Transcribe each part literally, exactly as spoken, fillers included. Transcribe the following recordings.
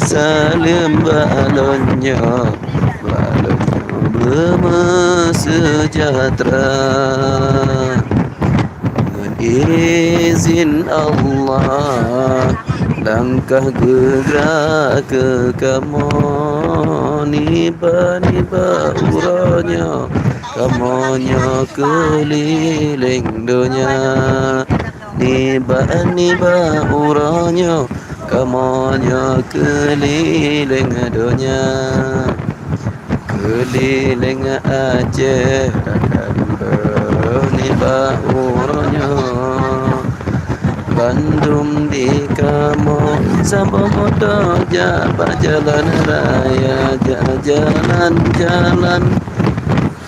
Saleuem bak lôn nyoe, bak lôn nyoe beumeuseujahtra. Ngon izin Allah, langkah geugrak keu kamoe nibak-nibak uroe nyoe. Kamoe nyoe keulileng donya, nibak-nibak uroe nyoe. Kamoe nyoe keulileng donya, keulileng Aceh, dan nibak uroe nyoe. Bandum di kamoe saboh moto jak bak jalan raya, jak jalan-jalan.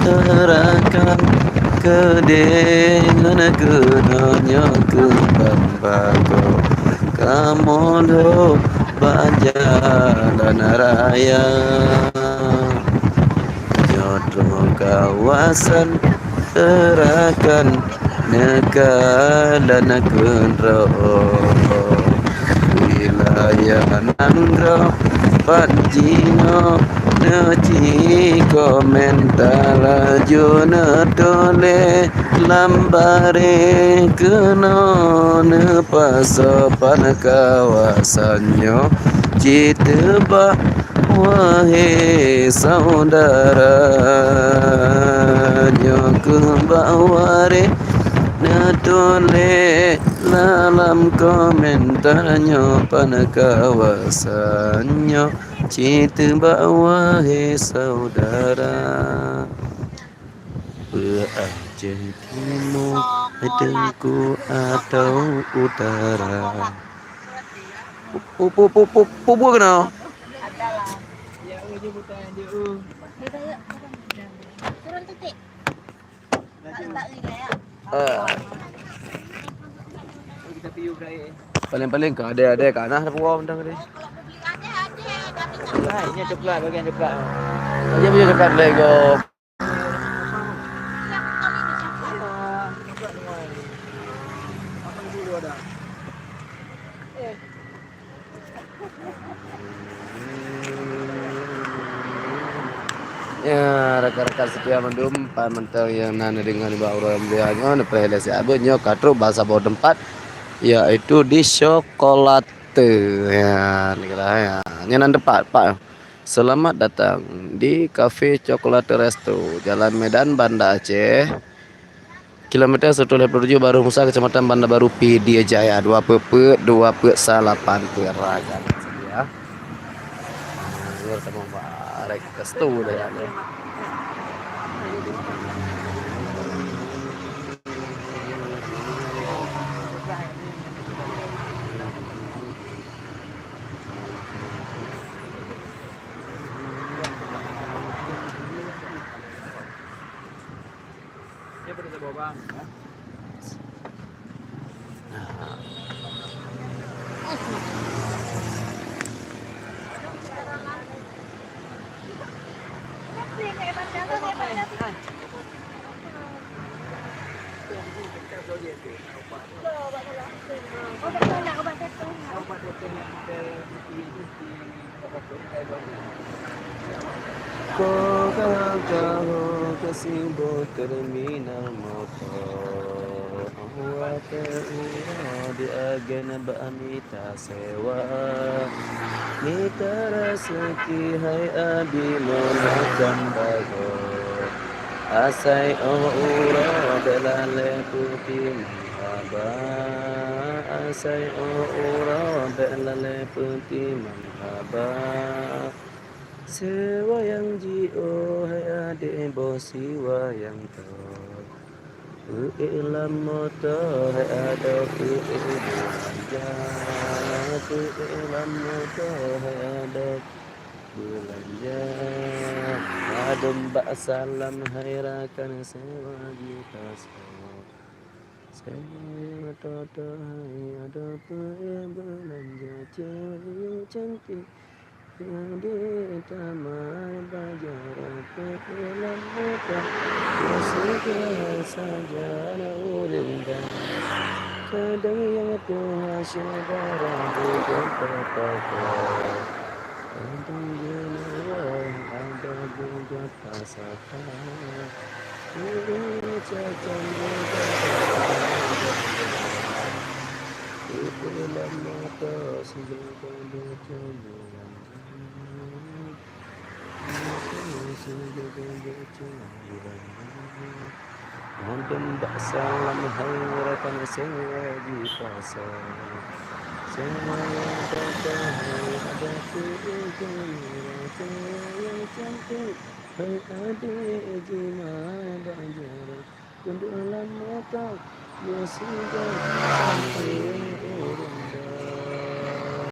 Teurakan keudeh ngon keunoe nyoe keuban bako, kamoe lhok bak jalan raya. Nyoe troh kawasan Teurakan neukalon keudroe. Wilayah nanggroe pat jinoe neucikomen, talaju neutuléh lam baréh keunoe neupasoe pat kawasan nyoe cit bak Wahé syedara, nyoe keuh bak waréh neutuléh lam komentar nyoe pat kawasan nyoe cit bak wahé syedara. Peue Aceh Timu, Teungku atau Utara? Pu-, pu-, pu-, pu-, pu-, pu-, pu-, keunoe? Ah. Paling-paling ka adé-adé ka nah dah puwoe mantong tadi. Nah, ini coklat, bagian coklat. Aja punya coklat Lego. Ya, rakan-rakan seutia mandum, pan mantong nyang na neudeungoe nibak uroe nyang mulia nyoe, neupreh lé siat beuet nyoe ka trok bak saboh teumpat, yaitu di Chocolate. Ya, nyoe na teumpat, Pak. Selamat datang di Cafe Chocolate Resto, Jalan Medan, Banda Aceh. Kilometer seratus lima puluh tujuh Baru Musa, Kecamatan Banda Baru, Pidie Jaya, dua peuet peuet, dua peuet salapan peuet raja. Ya. Nah, ini teman barek ke situ dah ya. Ko ka, ka ho ka sibôh terminal moto. Watèe uroe di agen bak mita sewa. Mita raseuki hai abi meunan cit bagoe. Asai 'oh uroe bèk lalè peutimang haba. Asai 'oh uroe bèk lalè peutimang haba. Sewa nyang jiôh hai adék boh siwa nyang tô. Peuék lam moto hai adoe peuék beulanja. Peuék lam moto hai adoe beulanja. Padum bak salam hai rakan sewa jipasang. Sewa nyang tô-tô hai adoe peuék beulanja, cewek nyang cantik. Adék tamai bajèe peuék lam moto. Meuseuti sajan ureueng dan kadang nyang tuha syedara bujang teuka. Kadang jeuneuh ada bujang pasaka. Ureueng cacan bujang pasaka. Itu lam moto sijaga bujang. Mantong bak salam hai rakan sewa di pasar. Sewa yang gagah hai ada tu ikan raja yang cantik. Hai adék jimai bajèe keuneuk lam moto. Ya sudah sampai ureueng dah.